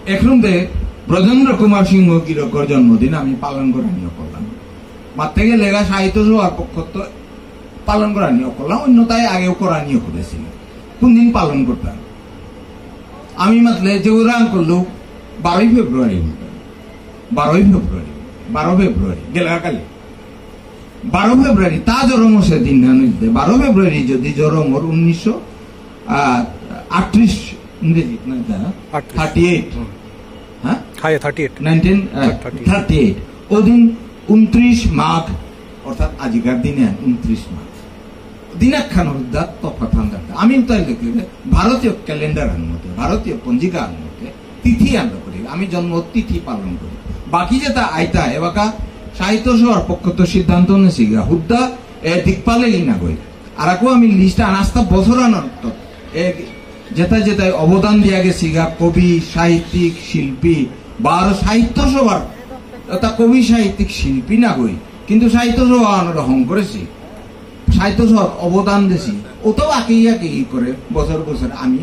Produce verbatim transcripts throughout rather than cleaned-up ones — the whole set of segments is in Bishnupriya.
এখন দে ব্রজেন্দ্র কুমার সিংহ গিরকর জন্মদিন আমি পালন করানি অকরলাম। মাতে গেলে গা সাহিত্য সভার পক্ষত পালন করানি অকরলাম, অন্যতায় আগেও করানি অকরেছিল। কোন দিন পালন করতাম? আমি মাতলে যে ওরা করলো বারোই ফেব্রুয়ারি, বারোই ফেব্রুয়ারি, বারো ফেব্রুয়ারি, গেলগা কালি। বারো ফেব্রুয়ারি তা জরম হচ্ছে দিন না নিতে। বারো ফেব্রুয়ারি যদি জরম ওর উনিশশো, আহ, আটত্রিশ ইংরেজি, না, এটা আটত্রিশ। Thirty eight. হুম। হ্যাঁ? হ্যাঁ, thirty eight. Nineteen, ah, thirty eight. Thirty eight. ওদিন ঊনত্রিশ মাঘ, অর্থাৎ আজিকার দিনে ঊনত্রিশ মাঘ। দিনাক্ষণ হুদ্দা তফাৎ হান দেখতে। আমি উতাই লিখলে ভারতীয় ক্যালেন্ডার আন মতে, ভারতীয় পঞ্জিকা আন মতে, তিথি আন করি, আমি জন্ম তিথি পালন করি। বাকি যেটা আইতা, এবাকা সাহিত্য সভার পক্ষত সিদ্ধান্ত নেসিগা, হুদ্দা এ দিকপালে ইনা গই। আর আকো আমি লিস্ট আনাস্তা বছর আনার তো, এ যেটা যেটা অবদান দিয়া গেসিগা, কবি, সাহিত্যিক, শিল্পী, বা আরো সাহিত্য সভার, এটা কবি, সাহিত্যিক, শিল্পী না গই, কিন্তু সাহিত্য সভা আনার হং করেছি, সাহিত্য সভার অবদান দেসি, ওটাও আঁকি আঁকি করে বছর বছর আমি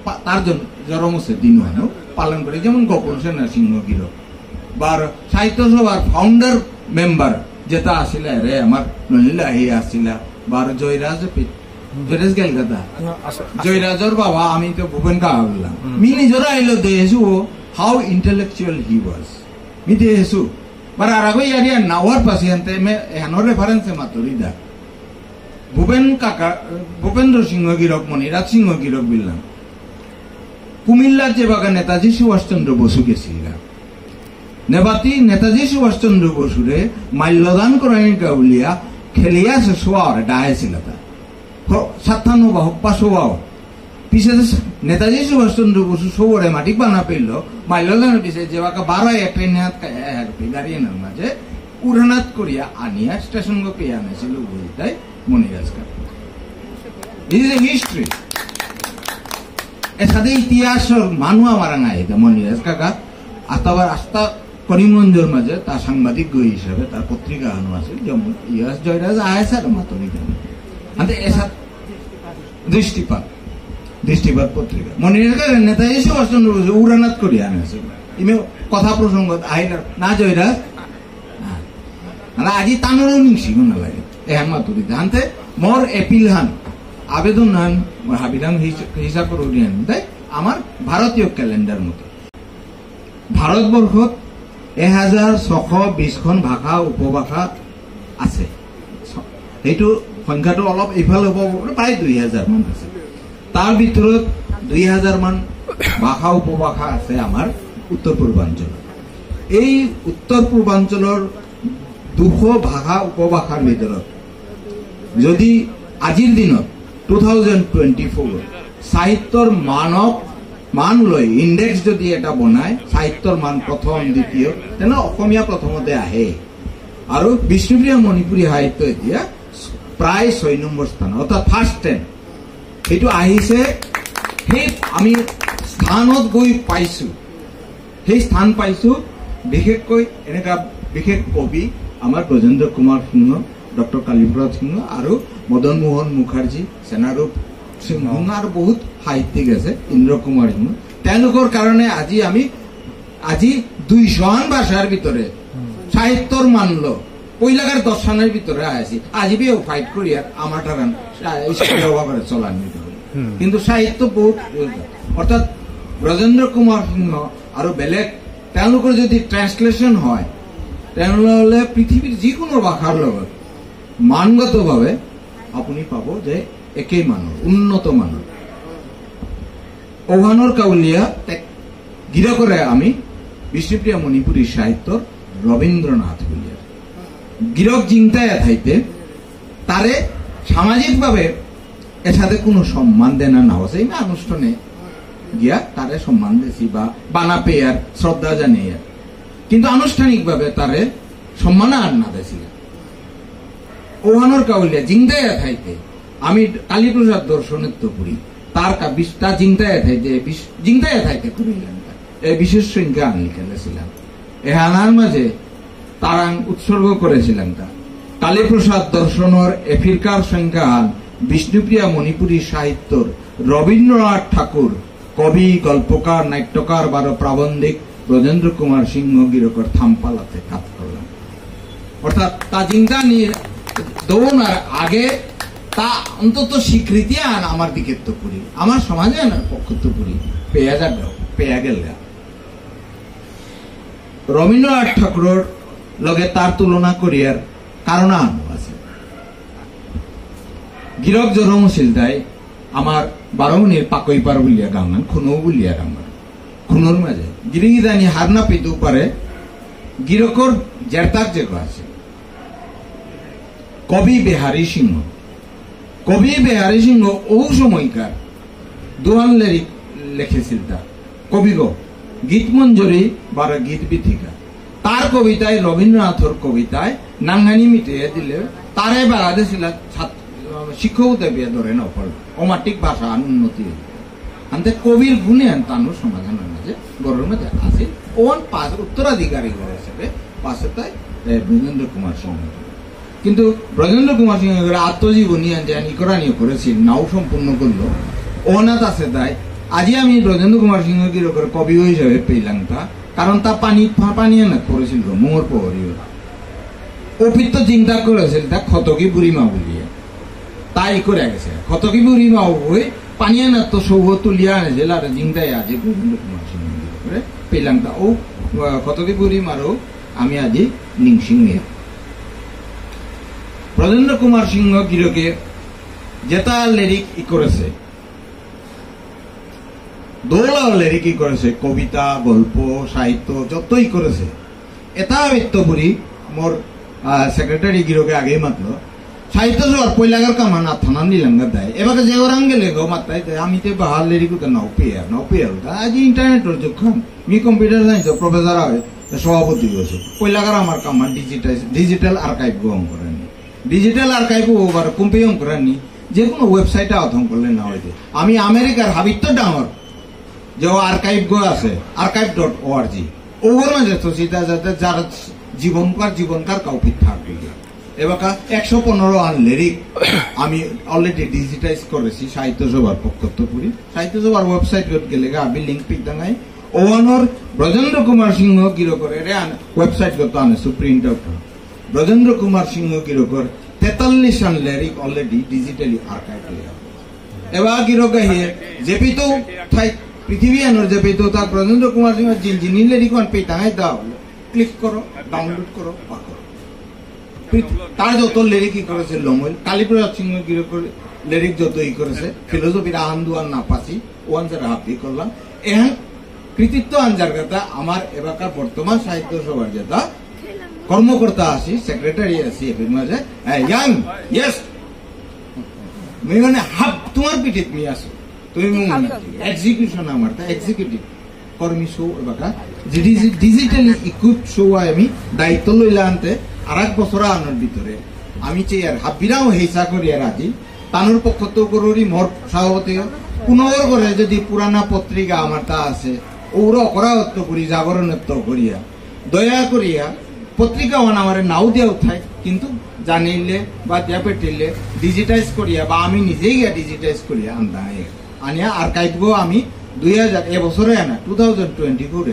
পা-, তার জন্য জরমসে দিন হলো পালন করে, যেমন গোকুল সেনা সিংহ গিরক, বা সাহিত্য সভার ফাউন্ডার মেম্বার যেটা আসিলা রে, আমার নলিলা হে আসিলা, বা জয়রাজ পি-, জয়রাজ গেল কথা। না, আসে, আসে। জয়রাজর বাবা, আমি তো ভূপেন কাকা বললাম। হুম। মি নিজের আইলো দেহেসু, how intellectual he was। Me দেহেসু। বারো আরাগো ইয়ারিয়া নাওয়ার পাশে আনতে মে এহানো রেফারেন্সে মাতুরি দা। ভূপেন কাকা, ভূপেন্দ্র সিংহ গিরক, মণিরাজ সিংহ গিরক বিল্লাম। কুমিল্লার যে বাগা নেতাজি সুভাষচন্দ্র বসু গেসিলা। নেবাতি নেতাজি সুভাষচন্দ্র বসুরে মাল্যদান করানি গাউলিয়া খেলিয়া সে সোয়ারে ডাহেসিলা তা। হ-, সাতান্ন বা হপ্পা সোয়াও। পিছে যে নেতাজি সুভাষচন্দ্র বসু সবরে মাটি বানা পেল, মাল্যদান পিছে যে বাকা বারো এক ট্রেন হাত কা-, এ, এ, গাড়ি এনার মাঝে উড়ানাত করিয়া আনিয়া স্টেশন গো পেয়ে আনেছিল বুঝতাই মনিরাজ কাকা। This is a history. এসাদে ইতিহাসর মানু আমার আঙা এটা মনিরাজ কাকা। আস্তাবার আস্তা করিমগঞ্জের মাঝে তার সাংবাদিক গো হিসাবে তার পত্রিকা আনো আছে, যেমন ইয়াস জয়রাজ আয়েসার মাতুরি। আনতে এসা দৃষ্টিপাত, দৃষ্টিপাত পত্রিকা। মনিরাজ কাকা নেতাজি সুভাষচন্দ্র বসু উড়ানাত করি আনেছে। ইমে কথা প্রসঙ্গ আহিলা না জয়রাজ? না। মানে আজি তানুরও নিংসিব না লাগে। এহান মাতুরি। আনতে মোর এপিল হান, আবেদন হান, মোর হাবিরাং হিস-, হিসাব করে উড়িয়ান। তাই আমার ভারতীয় ক্যালেন্ডার মতো। ভারতবর্ষত এহাজাৰ ছশ বিশখন ভাষা, উপভাষা আছে। সেইটো সংখ্যাটো অলপ ইফাল হ'ব, প্ৰায় দুই হাজাৰ মান আছে। তাৰ ভিতৰত দুই হাজাৰ মান ভাষা, উপভাষা আছে আমাৰ উত্তৰ পূৰ্বাঞ্চলত। এই উত্তৰ পূৰ্বাঞ্চলৰ দুশ ভাষা, উপভাষাৰ ভিতৰত যদি আজিৰ দিনত, টু থাউজেণ্ড টুৱেণ্টি ফ'ৰ, সাহিত্যৰ মানক, মান লৈ ইণ্ডেক্স যদি এটা বনায়, সাহিত্যৰ মান প্ৰথম, দ্বিতীয়, তেনে অসমীয়া প্ৰথমতে আহে। আৰু বিষ্ণুপ্ৰিয়া মণিপুৰী সাহিত্য এতিয়া প্ৰায় ছয় নম্বৰ স্থান, অৰ্থাৎ ফাৰ্ষ্ট টেন। সেইটো আহিছে, সেই আমি স্থানত গৈ পাইছোঁ। সেই স্থান পাইছোঁ বিশেষকৈ এনেকুৱা বিশেষ কবি আমাৰ ব্ৰজেন্দ্ৰ কুমাৰ সিংহ, ডক্টৰ কালীপ্ৰসাদ সিংহ আৰু মদন মোহন মুখাৰ্জী, সেনাৰূপ সিংহ আৰু বহুত সাহিত্যিক আছে, ইন্দ্ৰ কুমাৰ সিংহ। তেওঁলোকৰ কাৰণে আজি আমি, আজি দুইশহান ভাষাৰ ভিতৰত সাহিত্যৰ মানলো পইলাকার দশহানর ভিতরে আছি, আজি বিও ফাইট করি আর আমার ঠারান, আহ, স্কুলে ওভাবে চলান নিতে হবে। হুম। কিন্তু সাহিত্য বহুত, অর্থাৎ ব্রজেন্দ্র কুমার সিংহ আৰু বেলেগ তেওঁলোকৰ যদি ট্ৰেন্সলেশ্যন হয়, তেনেহ'লে পৃথিৱীৰ যিকোনো ভাষাৰ লগত মানগতভাৱে আপুনি পাব যে একেই মানৰ, উন্নত মানৰ। ঔহানৰ কাউলিয়া তে গিৰকরে আমি বিষ্ণুপ্ৰিয়া মণিপুৰী সাহিত্যৰ ৰবীন্দ্ৰনাথ বুলিয়ার। গিরক জিংতায়া থাইতে তারে সামাজিকভাবে এসাদে কোনো সম্মান দেনা না হচ্ছে, এই আনুষ্ঠানে গিয়া তারে সম্মান দেছি বা বানা পেয়ার শ্রদ্ধা জানিয়ে, কিন্তু আনুষ্ঠানিকভাবে তারে সম্মান আর না দেছি। ঔহানর কাউলিয়া জিংতায়া থাইতে আমি কালীপ্রসাদ দর্শনেত্ত পুরি, তার কা-, বিশ-, তা জিংতায়া থাইতে, বিশ-, জিংতায়া থাইতে করিলাম তা। এ বিশেষ সংখ্যা আনি খেলেছিলাম। এ আনার মাঝে তারাং উৎসর্গ করেছিলাম তা। কালীপ্রসাদ দর্শনর এফিরকার সংখ্যা আন বিষ্ণুপ্রিয়া মণিপুরী সাহিত্যর রবীন্দ্রনাথ ঠাকুর কবি, গল্পকার, নাট্যকার বারো প্রাবন্ধিক ব্রজেন্দ্র কুমার সিংহ গিরকর থাম্পালাতে কাত করলাম। অর্থাৎ তা জিংদানি দৌনার আগে তা অন্তত স্বীকৃতি আন আমার দিকে তো পুরি, আমার সমাজে আনার পক্ষ তো পুরি পেয়া যাবে, পেয়া গেল। রবীন্দ্রনাথ ঠাকুরর লগে তার তুলনা করিয়ার কারণ আনো আছে। গিরক জরম শিলদাই আমার বারো মিনিট পাকই পার বুলিয়া গাঙান, খুনো বুলিয়া গাঙান। খুনোর মাঝে গিরিগিদানি হারনা পিতু পারে গিরকর জেরতাক যেগো আছে। কবি বিহারী সিংহ, কবি বিহারী সিংহ ঔ সময়কার দুহান লেরিক লেখেছিল তা। কবিগ গীত মঞ্জুরি বারো গীত বিথিকা। তার কবিতায়, রবীন্দ্রনাথর কবিতায় নাঙহানি মিটিয়ে দিলে তারে বাগাদে ছিলা ছাত-, শিক্ষক দেবিয়া ধরে না পড়ল। অমাটিক ভাষা আন উন্নতি হইল। আনতে কবির গুণে আন তানুর সমাধান মাঝে গরুর মধ্যে আছে। ওন পাস উত্তরাধিকারী ঘর হিসেবে পাশে তাই, এ, ব্রজেন্দ্র কুমার সিংহ। কিন্তু ব্রজেন্দ্র কুমার সিংহ করে আত্মজীবনী আন যে আন ইকরানি করেছিল, নাও সম্পূর্ণ করলো। ওনাত আছে তাই। আজি আমি ব্রজেন্দ্র কুমার সিংহ গিরকর কবি হিসেবে পেলাম তা। কারণ তা পানি, পা-, পানি আনা করেছিল, মোর পহরিও। অপিত্ত চিন্তা করেছিল তা খতকি বুড়ি মা বুলিয়া। তাই করে গেছে। খতকি বুড়ি মা ওই পানি আনার তো সৌ তুলিয়া আনেছিল আর জিংদাই আজি ব্রজেন্দ্র কুমার সিংহ গিরকরে পেলাম তা। ও, আহ, খতকি বুড়ি মারও আমি আজি নিংসিং নিয়া। ব্রজেন্দ্র কুমার সিংহ গিরকে যেটা লেরিক ই করেছে, দৌলাও লেরিক ই করেছে, কবিতা, গল্প, সাহিত্য যতই করেছে, এটা ব্যক্ত করি মোর, আহ, সেক্রেটারি গিরকে আগেই মাতলো। সাহিত্য সভার পয়লাগার কামান আথানা নিলাঙ্গা দেয়। এবার যে ওরাং গেলে গো মাতাই দেয়, আমি তো বাহার লেরিক উতা নাও পেয়ার, নাও পেয়ার উতা। আজ ইন্টারনেটর যুগ খান, মি কম্পিউটার সায়েন্সর প্রফেসর হয়, তো সভাপতি হয়েছে। পয়লাগার আমার কামান ডিজিটাল, ডিজিটাল আর্কাইভ গো অঙ্করানি। ডিজিটাল আর্কাইভ ওভার কুম্পি অঙ্করানি, যে কোনো ওয়েবসাইট আহত করলে না হইতে। আমি আমেরিকার হাবিত্ত ডাঙর, যে আর্কাইভ গো আছে, আর্কাইভ ডট ও আর জি। ওগুলোর মাঝে তো সিধা যাতে যারা জীবনকার, জীবনকার কাউকে থাকবে। এবাকা একশো পনেরো আন লেরিক আমি অলরেডি ডিজিটাইজ করেছি সাহিত্য সভার পক্ষ তো পুরি। সাহিত্য সভার ওয়েবসাইট গত গেলে গা, আমি লিংক পিক দাঙাই। ওয়ানোর ব্রজেন্দ্র কুমার সিংহ গিরকর এরে আন ওয়েবসাইট গত আনে সুপ্রিম ডক্টর। ব্রজেন্দ্র কুমার সিংহ গিরকর তেতাল্লিশ আন লেরিক অলরেডি ডিজিটালি আর্কাইভ হয়ে যাবে। এবার গিরক গাহিয়ে যেপিতো ঠাই পৃথিবী আনোর যেপিতো তার ব্রজেন্দ্র কুমার সিংহ জিন জিনি লেরিক আন পেতাঙাই দাও, ক্লিক করো, ডাউনলোড করো, পাকরো। পৃথ-, তার যত লেরিক ই করেছে লমইল, কালীপ্রসাদ সিংহ গিরকর লেরিক যত ই করেছে, ফিলোসফির আহান দুয়ার না পাসি, ওয়ান স্যার হাবি করলাম। এহান কৃতিত্ব আনজার কথা আমার এবাকার বর্তমান সাহিত্য সভার যেটা কর্মকর্তা আছি, সেক্রেটারি আছি, এর মাঝে, এ, ইয়াং, ইয়েস। মি মানে হাব তোমার পিঠিত মি আছো। তুমি মনে এক্সিকিউশন আমার, তা এক্সিকিউটিভ কর্মী সৌ এবাকা, যে ডিজি-, ডিজিটালি ইকুইপড সৌ আমি দায়িত্ব লইলা আনতে, আর এক বছর আনার ভিতরে আমি চেয়ার হাবিরাও হেসা করি আর আজি, তানুর পক্ষ তো করুরি মোর সভাপতি, পুনর করে যদি পুরানা পত্রিকা আমার তা আছে, ওরা অকরাত্ত করি, জাগরণত্ত করিয়া, দয়া করিয়া পত্রিকা ওয়ান আমারে নাও দিয়া উঠাই, কিন্তু জানিলে বা দিয়া পেটিলে ডিজিটাইজ করিয়া বা আমি নিজেই গিয়া ডিজিটাইজ করিয়া আনতাম। আনিয়া আর্কাইভ গো আমি দুই হাজার, এ বছরে আনা, টু থাউজেন্ড টোয়েন্টি ফোরে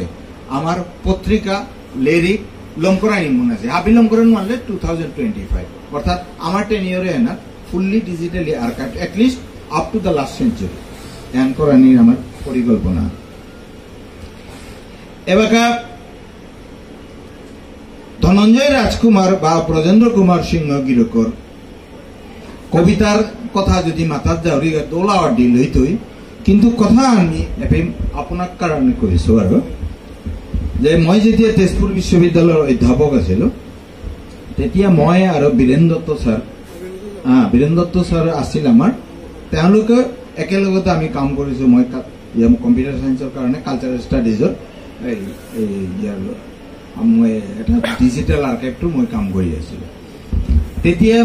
আমার পত্রিকা, লেরিক লমকরানি মনে আছে। হাবি লমকরানি মানলে টু থাউজেন্ড টোয়েন্টি ফাইভ। অর্থাৎ আমার টেনিয়রে আনা fully digitally archive, at least up to the last century। N করানি আমার পরিকল্পনা। এবাকা ধনঞ্জয় রাজকুমার বা ব্রজেন্দ্র কুমার সিংহ গিরকর কবিতার কথা যদি মাতাত যাওরি দোলাওয়ার দিল হইতই, কিন্তু কথা আমি এপে আপোনাক কাৰণে কৈছো আৰু যে মই যেতিয়া তেজপুৰ বিশ্ববিদ্যালয়ৰ অধ্যাপক আছিলো, তেতিয়া মই আৰু বীৰেন দত্ত ছাৰ, আহ, বীৰেন দত্ত ছাৰ আছিল আমাৰ, তেওঁলোকে একেলগতে আমি কাম কৰিছো। মই কা-, ইয়াৰ কম্পিউটাৰ চায়েন্সৰ কাৰণে কালচাৰেল ষ্টাডিজৰ এই, এই ইয়াৰ মই এটা ডিজিটেল আৰ্কাইভটো মই কাম কৰি আছিলো। তেতিয়া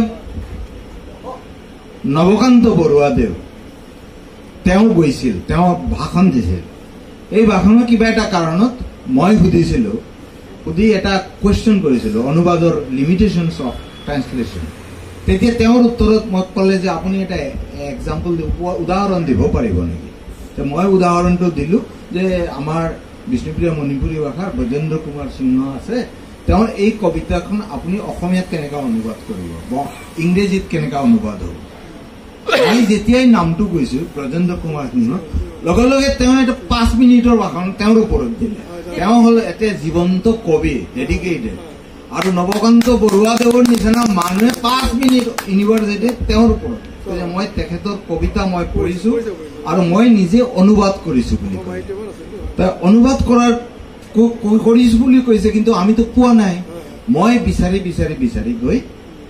নৱকান্ত বৰুৱাদেৱ তেওঁ গৈছিল, তেওঁ ভাষণ দিছিল। এই ভাষণৰ কিবা এটা কাৰণত মই সুধিছিলো, সুধি এটা কুৱেশ্যন কৰিছিলো, অনুবাদৰ লিমিটেশ্যনছ অফ ট্ৰান্সলেশ্যন। তেতিয়া তেওঁৰ উত্তৰত মোক ক'লে যে আপুনি এটা এক্সাম্পল দিব, উদাহৰণ দিব পাৰিব নেকি? তো মই উদাহৰণটো দিলো যে আমাৰ বিষ্ণুপ্ৰিয়া মণিপুৰী ভাষাৰ ব্ৰজেন্দ্ৰ কুমাৰ সিংহ আছে, তেওঁৰ এই কবিতাখন আপুনি অসমীয়াত কেনেকৈ অনুবাদ কৰিব, ব-, ইংৰাজীত কেনেকৈ অনুবাদ হ'ব। মই যেতিয়াই নামটো কৈছো ব্ৰজেন্দ্ৰ কুমাৰ সিংহ, লগে লগে তেওঁ এটা পাঁচ মিনিটৰ ভাষণ তেওঁৰ ওপৰত দিলে। তেওঁ হ'ল এতিয়া জীৱন্ত কবি, ডেডিকেটেড। আৰু নৱকান্ত বৰুৱাদেৱৰ নিচিনা মানুহে পাঁচ মিনিট ইউনিভাৰ্চিটিত তেওঁৰ ওপৰত কৈছে, "মই তেখেতৰ কবিতা মই পঢ়িছো আৰু মই নিজে অনুবাদ কৰিছো" বুলি কয়। তাই অনুবাদ কৰাৰ ক-, ক-, কৰিছো বুলি কৈছে, কিন্তু আমিতো পোৱা নাই। মই বিচাৰি বিচাৰি বিচাৰি গৈ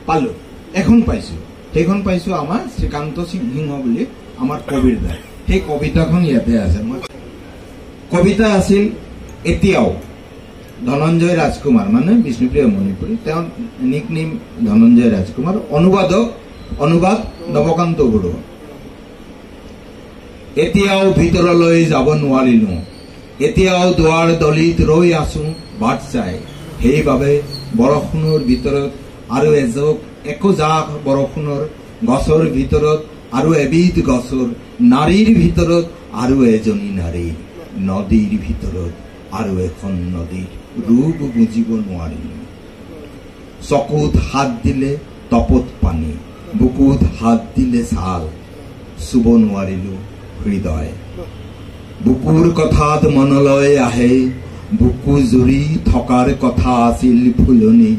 পালো, এখন পাইছো। সেইখন পাইছো আমাৰ শ্ৰীকান্ত সিং-, সিংহ বুলি আমাৰ কবিৰ দ্বাৰা। সেই কবিতাখন ইয়াতে আছে। মই কবিতা আছিল এতিয়াও, ধনঞ্জয় ৰাজকুমাৰ, মানে বিষ্ণুপ্ৰিয়া মণিপুৰী, তেওঁৰ নিক নেম ধনঞ্জয় ৰাজকুমাৰ, অনুবাদক, অনুবাদ নৱকান্ত বৰুৱা। এতিয়াও ভিতৰলৈ যাব নোৱাৰিলো, এতিয়াও দুৱাৰ দলিত ৰৈ আছো বাট চাই। সেইবাবে বৰষুণৰ ভিতৰত আৰু এজক, একো জাক বৰষুণৰ, গছৰ ভিতৰত আৰু এবিধ গছৰ, নাৰীৰ ভিতৰত আৰু এজনী নাৰী, নদীৰ ভিতৰত আৰু এখন নদীৰ ৰূপ বুজিব নোৱাৰিলো। চকুত হাত দিলে তপত পানী, বুকুত হাত দিলে ছাল, চুব নোৱাৰিলো হৃদয়। বুকুৰ কথাত মনলৈ আহে, বুকু জুৰি থকাৰ কথা আছিল ফুলনি।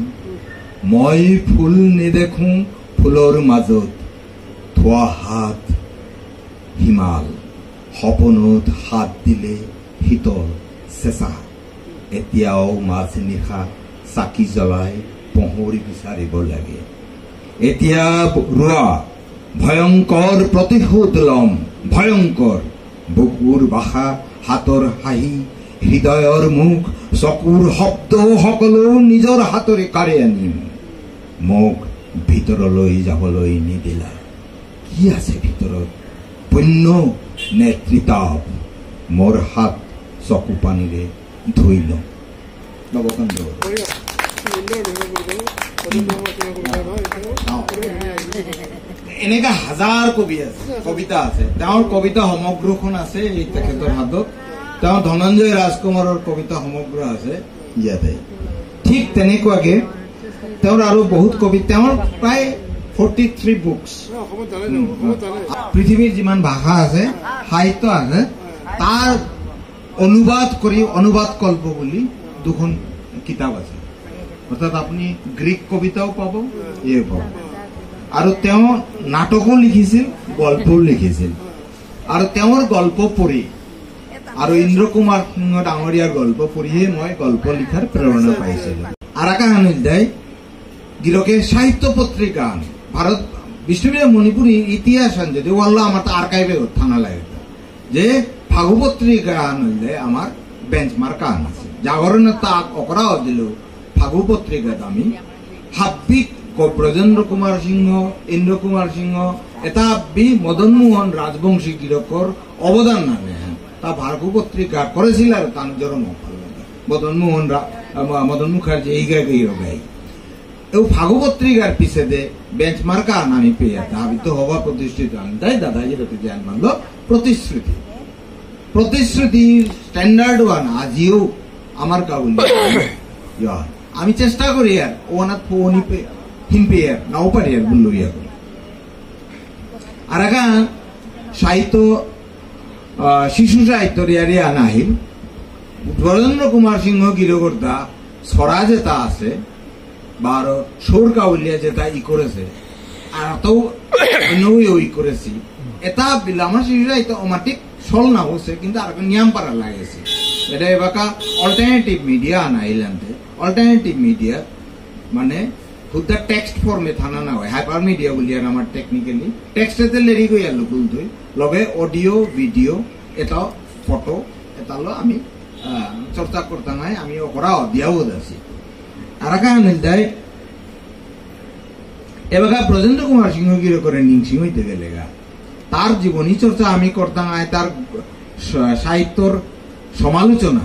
মই ফুল নেদেখো, ফুলৰ মাজত থোৱা হাত হিমাল, সপোনত হাত দিলে শীতল চেঁচা। এতিয়াও মাজনিশা চাকি জ্বলাই পহৰি বিচাৰিব লাগে। এতিয়া ৰোৱা ভয়ংকৰ, প্ৰতিশোধ লম ভয়ংকৰ। বুকুৰ ভাষা, হাতৰ হাঁহি, হৃদয়ৰ মুখ, চকুৰ শব্দ সকলো নিজৰ হাতৰে কাঢ়ি আনিম। মোক ভিতৰলৈ যাবলৈ নিদিলা। কি আছে ভিতৰত? পুণ্য নে ত্ৰিতাপ? মোৰ হাত চকু পানীৰে ধুই লওঁ। নৱকান্ত। বঢ়িয়া। সুন্দৰ বিষয় বস্তু। অ। এনেকা হাজাৰ কবি আছে, কবিতা আছে। তেওঁৰ কবিতা সমগ্ৰখন আছে এই তেখেতৰ হাতত। তেওঁ ধনঞ্জয় ৰাজকুমাৰৰ কবিতা সমগ্ৰ আছে ইয়াতে। ঠিক তেনেকুৱাকে তেওঁৰ আৰু বহুত কবি, তেওঁৰ প্ৰায় ফৰ্টি থ্ৰী বুকছ। অসমত জানে ন? অসমত জানে। পৃথিৱীৰ যিমান ভাষা আছে, সাহিত্য আছে, তাৰ অনুবাদ কৰি অনুবাদ কল্প বুলি দুখন কিতাপ আছে। অৰ্থাৎ আপুনি গ্ৰীক কবিতাও পাব, এও পাব। আৰু তেওঁ নাটকো লিখিছিল, গল্পও লিখিছিল। আৰু তেওঁৰ গল্প পঢ়ি আৰু ইন্দ্ৰ কুমাৰ সিংহ ডাঙৰীয়াৰ গল্প পঢ়িয়ে মই গল্প লিখাৰ প্ৰেৰণা পাইছিলো। আরাকান ইলতাই গিরকে সাহিত্য পত্রিকা আন, ভারত বিষ্ণুপ্রিয়া মণিপুরী ইতিহাস আন যদি ওয়াল্লা আমার তো আর্কাইভে থানা লাগে যে ফাগু পত্রিকা আন হইলে আমার বেঞ্চমার্ক আন আছে। জাগরণে তা অকরা দিল ফাগু পত্রিকাত আমি হাব্বিক ক-, ব্রজেন্দ্র কুমার সিংহ, ইন্দ্র কুমার সিংহ, এটা হাব্বি মদন মোহন রাজবংশী গিরকর অবদান নানে, হ্যাঁ। তা ফাগু পত্রিকা করেছিল আর তান জরম মদন মোহন রা-, আ, ম-, মদন মুখার্জি এই গায়ে গিরক গাই। এও ফাগু পত্রিকার পিছেদে বেঞ্চমার্ক আন আমি পেয়ে, তা হাবিত হবা প্রতিষ্ঠিত আন, তাই দাদাজি রতে জ্ঞান মানল প্রতিশ্রুতি। প্রতিশ্রুতির স্ট্যান্ডার্ড ওয়ান আজিও আমার কাবুলি। ইয়া, আমি চেষ্টা করি আর ওনাত পৌনি পে, হিন পে আর, নাও পারি আর বুল্লু ইয়া করে। আরাকান সাহিত্য, আহ, শিশু সাহিত্য রিয়ারিয়া নাহিল। ব্রজেন্দ্র কুমার সিংহ গিরকর্তা স্বরাজ এটা আছে, বারো সৌর কাউলিয়া যেটা ই করেছে, আর তো অন্যও ই করেছি। এটা বিল আমার শিশুরা এটা অমাটিক সল না হচ্ছে, কিন্তু আর নিয়াম পারা লাগেছে। এটা এবাকা অল্টারনেটিভ মিডিয়া আনা ইলান্তে, অল্টারনেটিভ মিডিয়া মানে হুদ্দা টেক্সট ফর্মে থানা না হয়, হাইপার মিডিয়া বলি আর আমার টেকনিক্যালি। টেক্সটেতে লেরি গই আলো কুল ধুই, লগে অডিও, ভিডিও, এটা ফটো, এটা লো আমি, আহ, চর্চা করতাম নাই, আমি অকরা দিয়াও দেছি। আরাকা আনিল দেয়, এবাকা ব্রজেন্দ্র কুমার সিংহ গিরকরে নিংসিং হইতে গেলেগা। তার জীবনী চর্চা আমি করতাম নাই, তার সা-, সাহিত্যর সমালোচনা।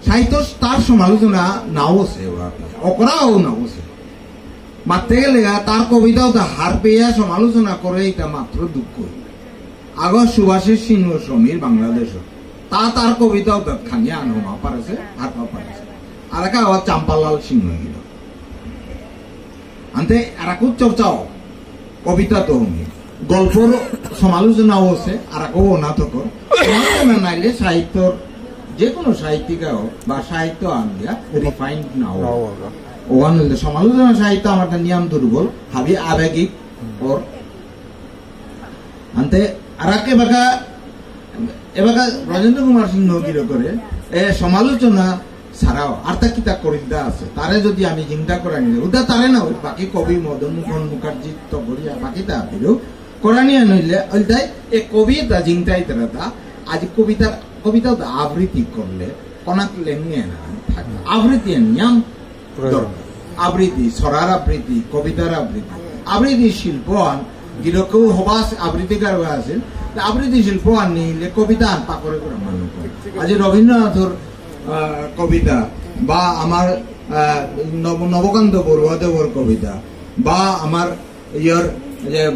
সাহিত্য তার সমালোচনা নাও আছে, ওরা অকরাও নাও আছে। মাততে গেলেগা, তার কবিতাও তা হার পেয়া সমালোচনা করে, এটা মাত্র দুঃখ। আগো সুভাষিস সিংহ সমীর বাংলাদেশ। তা তার কবিতাও তাত খানি আন হমা পারেছে, আর পাও পারেছে। আর একা আবার চাম্পালাল সিংহ গিরক। আনতে আর খুব চর্চাও, কবিতা তো হমি। গল্পর সমালোচনাও আছে, আর কেউ না তো কর। সমালোচনা নাইলে সাহিত্যর, যে কোনো সাহিত্যিকা হোক বা সাহিত্য আন দিয়া রিফাইন্ড না হোক। না হোক। ওয়ান হইলে সমালোচনা সাহিত্য আমার নিয়ম দুর্বল, হাবি আবেগিক ওর। আনতে আর এবাকা, এবাকা ব্রজেন্দ্র কুমার সিংহ গিরকরে, এ সমালোচনা ছাড়াও আর তা কিতা করিতা আছে, তারে যদি আমি চিন্তা করে নিলে, উদা তারে না হোক, বাকি কবি মদন মোহন মুখার্জি তো করিয়া, বাকি তা আপিরও করানি আনইলে, ওইটাই এ কবিতা চিন্তাই তারা তা, আজ কবিতা, কবিতা তো আবৃত্তি করলে, কনাক লেঙ্গে না থাকে। আবৃত্তি নিয়ম প্রয়োজন। দরকার। আবৃত্তি, ছড়ার আবৃত্তি, কবিতার আবৃত্তি। আবৃত্তি শিল্প আন, গিরকেও হবাস আবৃত্তিকার আছিল। তা আবৃত্তি শিল্প আন নিলে কবিতা আন পাকরে করে মানুষ। আজ রবীন্দ্রনাথর, আহ, কবিতা বা আমার, আহ, নব-, নবকান্ত বড়ুয়া দেবর কবিতা বা আমার ইয়ার যে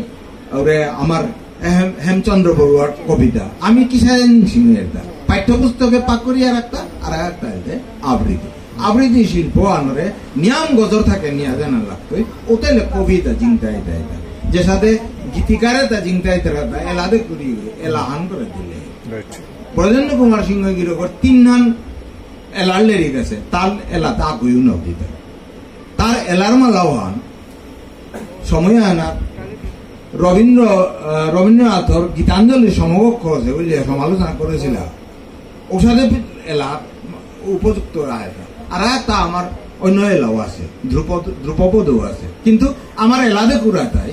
ওরে আমার হেম-, হেমচন্দ্র বড়ুয়ার কবিতা, আমি কিসারে নিছি এটা? পাঠ্যপুস্তকে পাকরিয়া রাখতা, আর একটা হইতে আবৃত্তি। আবৃত্তি শিল্প আনরে নিয়াম গজর থাকে নিয়া জানা লাগতই, ওতে হলে কবিতা চিন্তা এটা এটা। যে সাথে গীতিকারে তা চিন্তা এটা রাখতা, এলাদে করি, এলা আন করে দিলে। রাইট। ব্রজেন্দ্র কুমার সিংহ গিরকর তিনহান এলার লেরিক আছে, তার এলাতে আগুইও না দিতে। তার এলার মালাও আন, সময় আনা, রবীন্দ্র, আহ, রবীন্দ্রনাথর গীতাঞ্জলি সমকক্ষ আছে বুঝলে, সমালোচনা করেছিল। ওসাদে এলা উপযুক্ত রায় না। আর একটা আমার অন্য এলাও আছে, ধ্রুপদ, ধ্রুপদও আছে। কিন্তু আমার এলাদে কুড়া তাই,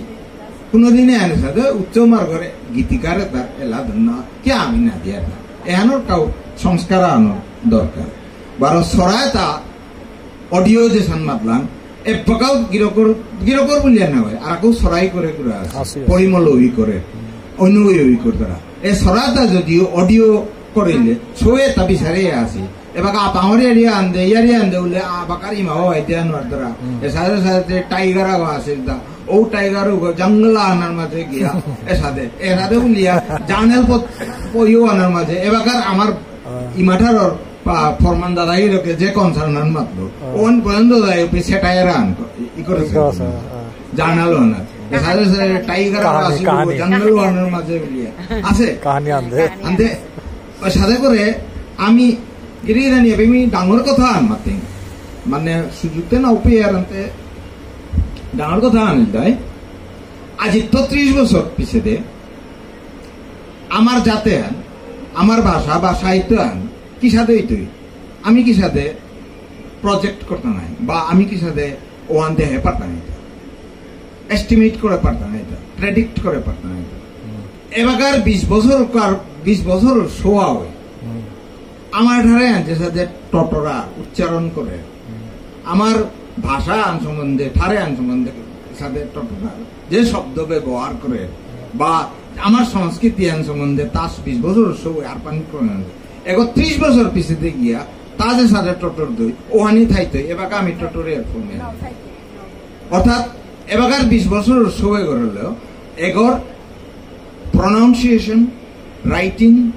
কোনোদিনে আনে সাথে উচ্চ মার্গরে গীতিকারে তার এলা ধন্য কে আমি না দিয়া না। এহানোর কাউ সংস্কার আনার দরকার। বারো সরায় তা অডিও যে সান মাতলাম, এবাকাও গিরকর, গিরকর বুলিয়া না হয়, আর কেউ সরাই করে করে আছে, আছে, আছে। পরিমল ওই করে, অন্য ওই ওই করে তারা। এ সরাতা যদি অডিও করিলে, সবে তা বিচারে আছে। এবাকা পাহরি এরিয়া আনদে, ইয়ারি আনদে উলে, আ, বাকারি মা হয়, দেয়া নোয়ার তারা। হুম। এ সাথে সাথে টাইগার আগ আছে, দা। ও টাইগার ও জঙ্গল আনার মাঝে গিয়া, এ সাথে, এ সাথে বুলিয়া, জার্নাল পত-, পইও আনার মাঝে। এবাকার আমার হ্যাঁ। ইমাঠারর পা-, ফরমান দাদাই লোকে যে কনসার্ন আন মাতলো, হ্যাঁ। ওন পর্যন্ত দাদাই ওপি সেটাই রান ক-, ই করে ঠিক আছে, হ্যাঁ। জার্নাল ওনার। এ সাথে সাথে টাইগার কাহানি, আসি, কাহানি। জঙ্গল ওনার মাঝে বুলিয়া। আছে? কাহানি আনদে। আনদে, ও সাথে করে আমি গিরি রানি এবে আমি ডাঙর কথা আন মাতে। মানে সুযোগতে না উপে আর আনতে ডাঙর কথা আন দেয়। আজি তো ত্রিশ বছর পিছে দে। আমার জাতে আন, আমার ভাষা বা সাহিত্য আন, কিসাদে ইতই? আমি কিসাদে প্রজেক্ট করতে নাই, বা আমি কিসাদে ওয়ান দেহে পারতাম এটা, এস্টিমেট করে পারতাম এটা, প্রেডিক্ট করে পারতাম এটা। হুম। এবাকার বিশ বছর কার, বিশ বছর সোয়া হয়। হুম। আমার ঠারে আনছে সাথে টটরা উচ্চারণ করে। হুম। আমার ভাষা আন সম্বন্ধে, ঠারে আন সম্বন্ধে সাথে টটরা যে শব্দ ব্যবহার করে, বা আমার সংস্কৃতি আন সম্বন্ধে তাস বিশ বছর সব আর পানি করে না। এগো ত্রিশ বছর পিছেতে গিয়া তা যে সাথে টটর দই, ওহানি থাইতই, এবাকা আমি টটরে ফোনে। অর্থাৎ এবাকার বিশ বছর সবে করলেও এগর প্রনাউন্সিয়েশন, রাইটিং,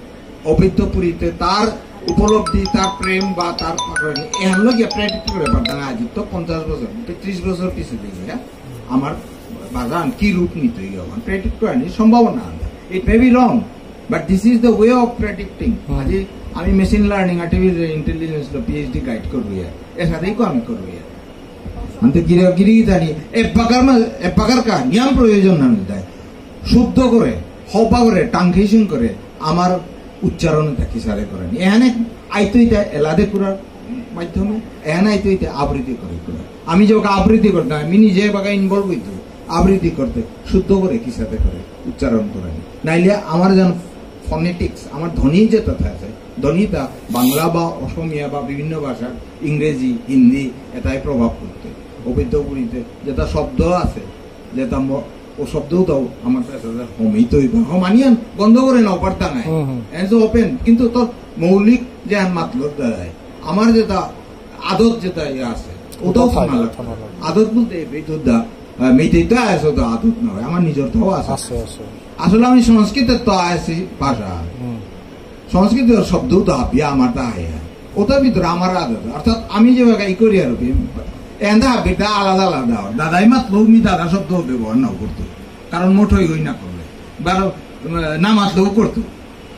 অবৈধ পুরীতে তার উপলব্ধি, তার প্রেম বা তার পাকড়ানি, এহান লোক ইয়া প্রেডিক্ট করে পারতাম না। আজি তো পঞ্চাশ বছর, তো ত্রিশ বছর পিছে দিয়ে গিয়া আমার বাজান কি রূপ নিতে গিয়ে আমার প্রেডিক্ট করানি সম্ভাবনা আছে। It may be wrong, but this is the way of predicting. হুম। আজি আমি মেশিন লার্নিং, আর্টিফিশিয়াল ইন্টেলিজেন্স লো পিএইচডি গাইড করবো ইয়া, এর সাথেই কো আমি করবো ইয়া। আনতে গিরি, গিরি জানি, এবাকার মা-, এবাকার কা নিয়ম প্রয়োজন না দেয়। শুদ্ধ করে, হবা করে, ট্রান্সলেশন করে, আমার উচ্চারণ এটা কিসারে করেন। এখানে আইতো এটা এলাদে করার মাধ্যমে, এখানে আইতো এটা আবৃত্তি করে করার। আমি যে ওকে আবৃত্তি করতাম, আমি নিজে বাকা ইনভলভ হইতো, আবৃত্তি করতে, শুদ্ধ করে কিসারে করে, উচ্চারণ করে। নাইলে আমার যেন ফনেটিক্স, আমার ধ্বনি যেটা থাকে, ধ্বনিটা বাংলা বা অসমীয়া বা বিভিন্ন ভাষা, ইংরেজি, হিন্দি, এটাই প্রভাব পড়তে। অবৈধ পুরীতে যেটা শব্দ আছে, যেটা ম-, ও শব্দটাও আমার কাছে হমিতই বা হমানিয়ান বন্ধ করে নাও পারতা নাই। হুম, হুম। এজ ওপেন, কিন্তু তোর মৌলিক যে আর মাতলো দাঁড়ায়, আমার যেটা আদত যেটা ইয়ে আছে, ওটাও ওটাও থানা থাকবে, লাগবে। থানা লাগবে। আদত বলতে এই দুধটা আহ, মেইতেই তো আছে তো আদত নয়, আমার নিজর তো আছে। আছে, আছে। আসলে আমি সংস্কৃতর তো আছে ভাষা। হুম। সংস্কৃতর শব্দ তো হাবিয়া আমার তা আহে। ওটার ভিতরে আমার আদত। অর্থাৎ আমি যেভাবে ই করি আর কি, এন্দা হাবিটা আলাদা আলাদা হয়। দাদাই মাতলেও মি দাদা শব্দ ব্যবহার নাও করতো। কারণ মোটই হই না করলে। বারো, আহ, না মাতলেও করতো।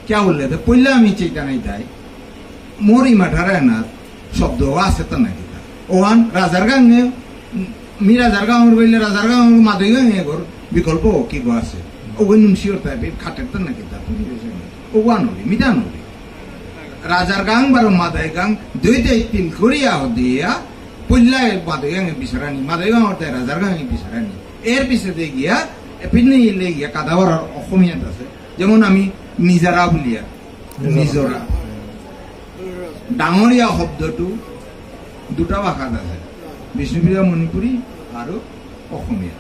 কিয়া বুললে? তো পইলা আমি চেইতা নাই তাই। মোর ইমাঠারে না শব্দ আছে তা নাকি তা। ওহান রাজার গাঙে, মি রাজার গাঙর বললে রাজার গাঙর মাদই গাঙে এগর বিকল্প কি গো আছে? ওগো নুনসিওর তাই বি খাটের তা নাকি তা, তুমি বেশি না। ওহান হলি, মিতা হলি। রাজার গাঙ বারো মাদই গাঙ, দুই দেশ তিন করিয়া হদিয়া, পইলা মাদই গাঙে বিচারানি, মাদই গাঙর তাই রাজার গাঙে বিচারানি। এর পিছে দিয়ে গিয়া, এ পিনে ইলে গিয়া কাদাওয়ার অসমীয়াত আছে। যেমন আমি নিজরা বুলিয়া, নিজরা। নিজরা। ডাঙরিয়া শব্দটো দুটা ভাষাত আছে, বিষ্ণুপ্রিয়া মণিপুৰী আৰু অসমীয়া।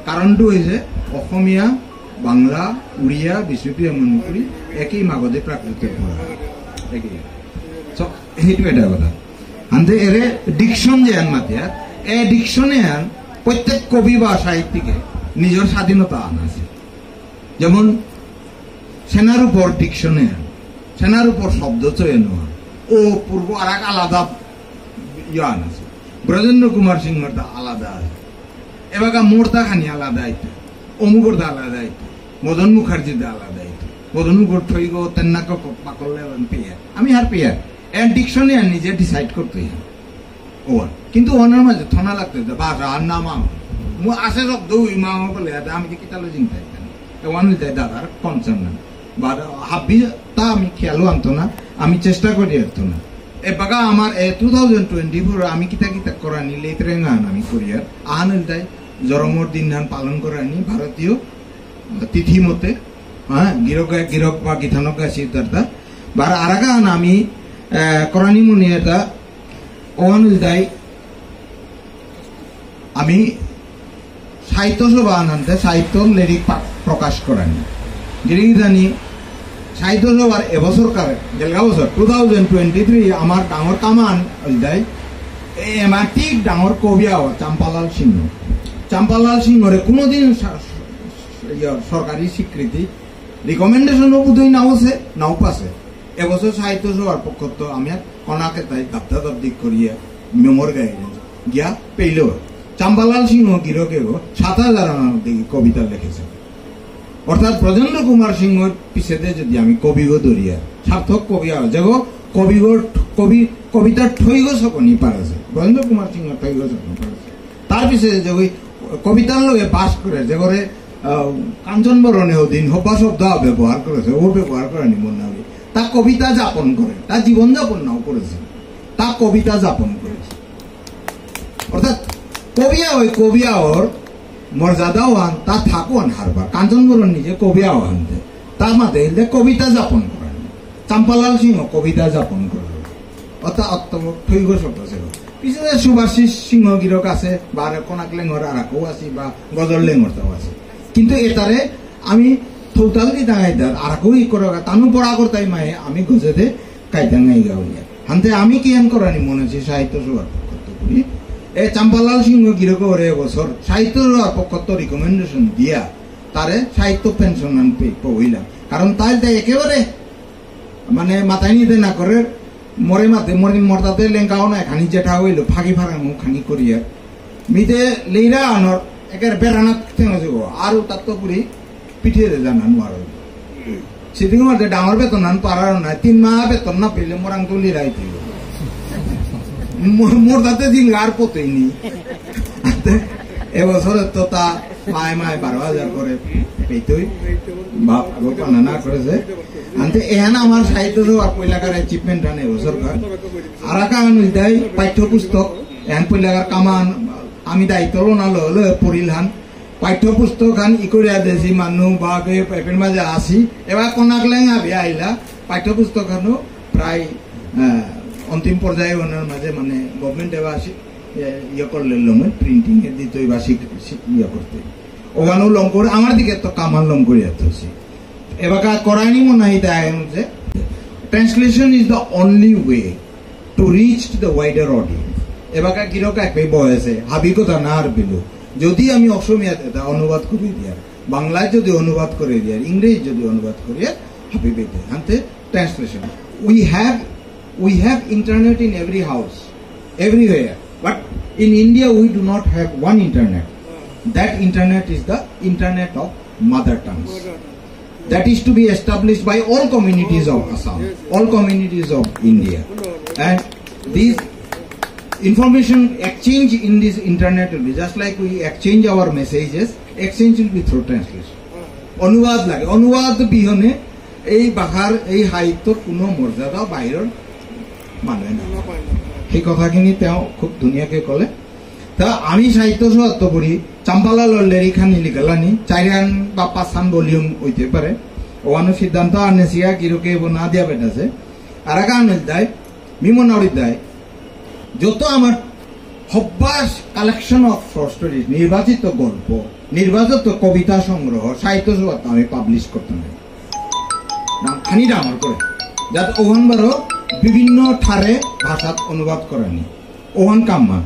কাৰণটো হৈছে অসমীয়া, বাংলা, উড়িয়া, বিষ্ণুপ্ৰিয়া মণিপুৰী একেই মাগধী প্ৰাকৃতৰ পৰা। একেই। So, সেইটো এটা কথা। আনতে এৰে ডিকশ্যন যে আন মাতিয়া, এ ডিকশ্যনে আন প্ৰত্যেক কবি বা সাহিত্যিকে নিজৰ স্বাধীনতা আন আছে। যেমন সেনার উপর ডিকশনে, সেনার উপর শব্দ চয়ন হয়। ও পূর্ব আর এক আলাদা ইয়ান আছে। ব্রজেন্দ্র কুমার সিংহর তা আলাদা আছে। এবাকা মোর তা খানি আলাদা আইতো, অমুকর তা আলাদা আইতো, মদন মুখার্জির তা আলাদা আইতো। মদন মুখর ঠইগ তেন্নাক পাকলে পেয়া। আমি হার পেয়া। এন ডিকশনে নিজে ডিসাইড করতে হয়। ওয়ান। কিন্তু ওয়ানের মাঝে থনা লাগতে হইতো, ভাষা আর নাম আম। মু আসে সব দৌ ইমা আমা বলে, এটা আমি কি কিতালো চিন্তা ইতাম। এ ওয়ান হইতে দাদার কনসার্ন না। বা হাব্বি তা আমি খেয়ালও আনতো না, আমি চেষ্টা করি আনতো না। এ বাগা আমার এ টু থাউজেন্ড টোয়েন্টি ফোর আমি কিতা কিতা করানি লেট রেঙ্গান আমি করিয়ার। আহান হইতে জরমর দিন নান পালন করানি ভারতীয় তিথি মতে, হ্যাঁ, গিরক গিরক বা গিথানক গাছি উতারতা। বার আরাগান আমি, আহ, করানি মনে এটা ওয়ান দাই আমি সাহিত্য সভা আনতে সাহিত্য লেরিক পা-, প্রকাশ করানি। গিরিগিথানি সাহিত্য সভার এবছরকার, গেলগা বছর, টু থাউজেন্ড টোয়েন্টি থ্রি, আমার ডাঙর কামান দাই, এ, এমা ঠিক ডাঙর কবি আও চাম্পালাল সিংহ। চাম্পালাল সিংহরে কোনোদিন সা-, ইয়া, সরকারি স্বীকৃতি, রিকমেন্ডেশনও বোধহয় নাও আছে, নাও পাছে। এবছর সাহিত্য সভার পক্ষত আমি আর কনাকে তাই দাবদা দাবদি করিয়া মেমোর গাইডেন্স গিয়া পেইল। চাম্বালাল সিংহ গিরকে গো সাত হাজার আনার দিকে কবিতা লিখেছে। অর্থাৎ ব্রজেন্দ্র কুমার সিংহর পিছেতে যদি আমি কবিগো ধরিয়া সার্থক কবি আর যেগো কবিগো কবি কবিতার ঠইগো সকনি পারেছে, ব্রজেন্দ্র কুমার সিংহ ঠইগো সকনি পারেছে। তার পিছে যে ওই কবিতার লগে বাস করে, যে করে, আহ, কাঞ্চন বরণে ওদিন হব্বা শব্দ ব্যবহার করেছে, ও ব্যবহার করেনি মন না। তা কবিতা যাপন করে, তা জীবন যাপন নাও করেছে, তা কবিতা যাপন করেছে। অর্থাৎ কবিয়া ওই কবিয়া ওর মর্যাদা ওয়ান, তা থাকুয়ান হারবার। কাঞ্চন বরণ নিজে কবিয়া ওয়ানতে, তার মাঝে এলে কবিতা যাপন করেন। চাম্পালাল সিংহ কবিতা যাপন করেন। অর্থাৎ অত্ত ঠইগ শব্দ ছিল। পিছনে সুভাষিস সিংহ গিরক আছে, বারে কনাক লেঙর আরাকও আছে, বা গজল লেঙর তাও আছে। কিন্তু এটারে আমি থৌতাল দি দাঙাই দার, আরাকও ই করগা, তানু পড়া করতাই মায়ে, আমি গজেদে কাইতাঙাই গাউলিয়া। হানতে আমি কি এন করানি মনে হচ্ছে সাহিত্য সভার পক্ষত্ত করি। এ চাম্পালাল সিংহ গিরক ওরে বছর সাহিত্য সভার পক্ষত্ত রিকমেন্ডেশন দিয়া, তারে সাহিত্য পেনশন আন পে-, পইলাম। কারণ তাই তাই একেবারে মানে মাথায় নিতে না করে মরে মাতে মরে মরতাতে লেঙ্কাও না খানি জেঠা হইল ফাঁকি ফাঁকা মুখ খানি করিয়া মিতে লেইরা আনর একের বেড়ানা থেঙে যাব আর তার তো পুরি পিঠে দে জানা নোয়ার হইল। সেদিন মাতে ডাঙর বেতন আন পারার না তিন মাহ বেতন না পেলে মোরাং তো লিরাই দিল। মোর তাতে দিন আর পতেই নি। এবছর তো তা মায় মায় বারো হাজার করে পেতই। বাপ গো পানা না করেছে। আনতে এহান আমার সাহিত্য সভার পয়লাকার অ্যাচিভমেন্ট আনে এবছর কার। আরাকা আন ইলতাই পাঠ্যপুস্তক, এহান পয়লাকার কামান আমি দায়িত্ব লো না লো, লো পড়িল হান। পাঠ্যপুস্তক হান ইকরিয়া দেশি মানু বা বে পেপের মাঝে আসি। এবার কোনাক লেঙা বে আইলা, পাঠ্যপুস্তক হানও প্রায়, আহ, অন্তিম পর্যায়ে ওনার মাঝে মানে গভর্নমেন্ট এবার আসি। এ, ইয়ে করলে লমে, প্রিন্টিং এ দিত, এবার শিখ-, শিখ-, ইয়ে করতে। ওখানেও লম করে, আমার দিকে তো কামান লম করে যাচ্ছে। এবাকা করানি মনে হয় তাই হচ্ছে, translation is the only way to reach the wider audience. এবাকা গিরক এক বয়সে, হাবি কথা না আর বিলু। যদি আমি অসমীয়াত এটা অনুবাদ করে দিয়ার, বাংলায় যদি অনুবাদ করে দিয়ার, ইংরেজি যদি অনুবাদ করিয়ার, হাবি বেদে হানতে translation. We have, we have internet in every house, everywhere. But in India, we do not have one internet. That internet is the internet of mother tongues. That is to be established by all communities of Assam, all communities of India. And these information exchange in this internet will be just like we exchange our messages, exchange will be through translation. অনুবাদ লাগে, অনুবাদ বিহনে এই ভাষার, এই সাহিত্যর কোনো মর্যাদা বাইরের মানুহে না। সেই কথাখিনি তেওঁ খুব ধুনীয়াকে ক'লে। তা আমি সাহিত্য সভাত পড়ি, চাম্পালালর লেরিকহান লিখালানি, চারিহান বা পাঁচহান ভলিউম হইতে পারে। ওহানো সিদ্ধান্ত আনেসিয়া কিরকে এব না দিয়া বেটাছে। আর আগ আনিল দায়, মিমনাউরি দায়, যত আমার হব্বাস কালেকশন অফ শর্ট স্টোরিজ, নির্বাচিত গল্প, নির্বাচিত কবিতা সংগ্রহ সাহিত্য সভাত আমি পাবলিশ করতে নাই। না, খানি ডাঙর করে। যাতে ওহান বারো বিভিন্ন ঠারে ভাষাত অনুবাদ করানি। ওহান কাম্মা।